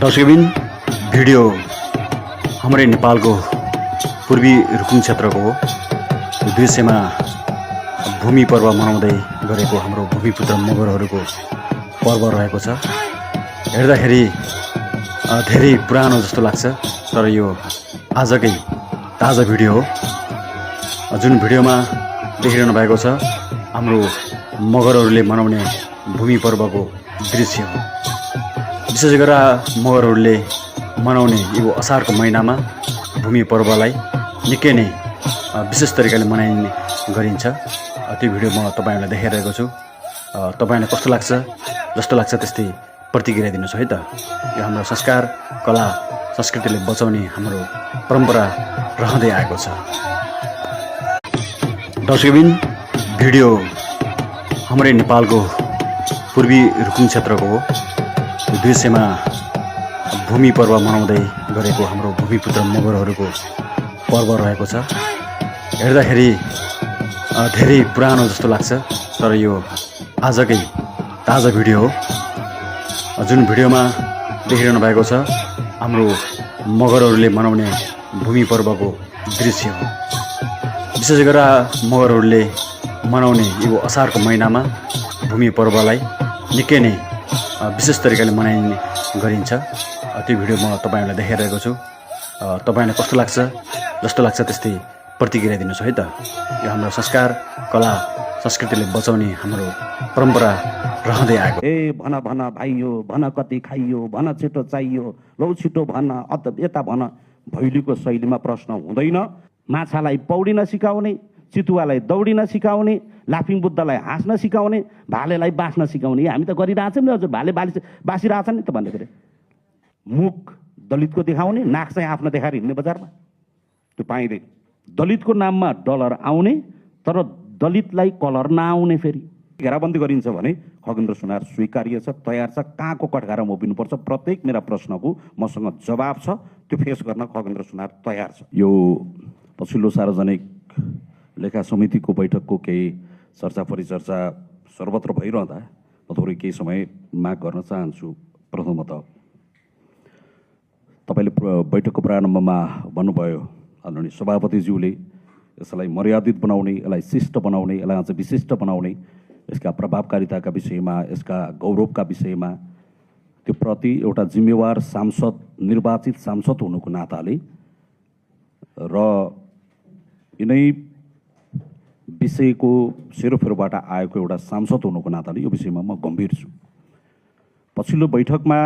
दर्शकबिन भिडियो हाम्रै नेपालको पूर्वी रुकुम क्षेत्रको दृश्यमा भूमि पर्व मनाउँदै गरेको हाम्रो भूमिपुत्र मगरहरूको पर्व रहेको छ। हेर्दाखेरि धेरै पुरानो जस्तो लाग्छ, तर यो आजकै ताजा भिडियो हो। जुन भिडियोमा देखिरहनु भएको छ हाम्रो मगरहरूले मनाउने भूमि पर्वको दृश्य हो। विशेष गरेर मगरहरूले मनाउने यो असारको महिनामा भूमि पर्वलाई निकै नै विशेष तरिकाले मनाइने गरिन्छ। त्यो भिडियो म तपाईहरुलाई देखाइरहेको छु। तपाईहरुलाई कस्तो लाग्छ, जस्तो लाग्छ त्यस्तै प्रतिक्रिया दिनुहोस् है त। यो हाम्रो संस्कार, कला, संस्कृतिले बचाउने हाम्रो परम्परा रहँदै आएको छ। दर्शकबिन भिडियो हाम्रै नेपालको पूर्वी रुकुम क्षेत्रको दृश्यमा भूमि पर्व मनाउँदै गरेको हाम्रो भूमिपुत्र मगरहरूको पर्व रहेको छ। हेर्दाखेरि धेरै पुरानो जस्तो लाग्छ, तर यो आजकै ताजा भिडियो हो। जुन भिडियोमा देखिरहनु भएको छ हाम्रो मगरहरूले मनाउने भूमि पर्वको दृश्य हो। विशेष गरेर मगरहरूले मनाउने यो असारको महिनामा भूमि पर्वलाई निकै नै विशेष तरिकाले मनाइने गरिन्छ। त्यो भिडियो म तपाईहरुलाई देखाइरहेको छु। तपाईहरुलाई कस्तो लाग्छ, जस्तो लाग्छ त्यस्तै प्रतिक्रिया दिनुहोस् है त। यो हाम्रो संस्कार, कला, संस्कृतिले बचाउने हाम्रो परम्परा रहँदै आएको। भन भन भाइयो, भन कति खाइयो, भन छिटो चाहियो, लौ छिटो भन, यता भन। भैलीको शैलीमा प्रश्न हुँदैन। माछालाई पौडिन सिकाउने, चितुवालाई दौडिन सिकाउने, लाफिङ बुद्धलाई हाँस्न सिकाउने, भालेलाई बाँच्न सिकाउने। हामी त गरिरहेछौँ नि हजुर। भाले बाँसिरहेछन् नि त भन्ने कुरा। मुख दलितको देखाउने, नाक चाहिँ आफ्नो देखाएर हिँड्ने बजारमा, त्यो पाइँदैन। दलितको नाममा डलर आउने, तर दलितलाई कलर नआउने। फेरि घेराबन्दी गरिन्छ भने खगेन्द्र सुनार स्वीकार्य छ, तयार छ। कहाँको कठघारा उभिनुपर्छ, प्रत्येक मेरा प्रश्नको मसँग जवाब छ। त्यो फेस गर्न खगेन्द्र सुनार तयार छ। यो पछिल्लो सार्वजनिक लेखा समितिको बैठकको केही चर्चा परिचर्चा सर्वत्र भइरहँदा म थोरै केही समय माग गर्न चाहन्छु। प्रथमतः तपाईँले बैठकको प्रारम्भमा भन्नुभयो, आदरणीय सभापतिज्यूले यसलाई मर्यादित बनाउने, यसलाई शिष्ट बनाउने, यसलाई अझ विशिष्ट बनाउने, यसका प्रभावकारिताका विषयमा, यसका गौरवका विषयमा त्यो प्रति एउटा जिम्मेवार सांसद, निर्वाचित सांसद हुनुको नाताले र यिनै विषयको सेरोफेरोबाट आएको एउटा सांसद हुनुको नाताले यो विषयमा म गम्भीर छु। पछिल्लो बैठकमा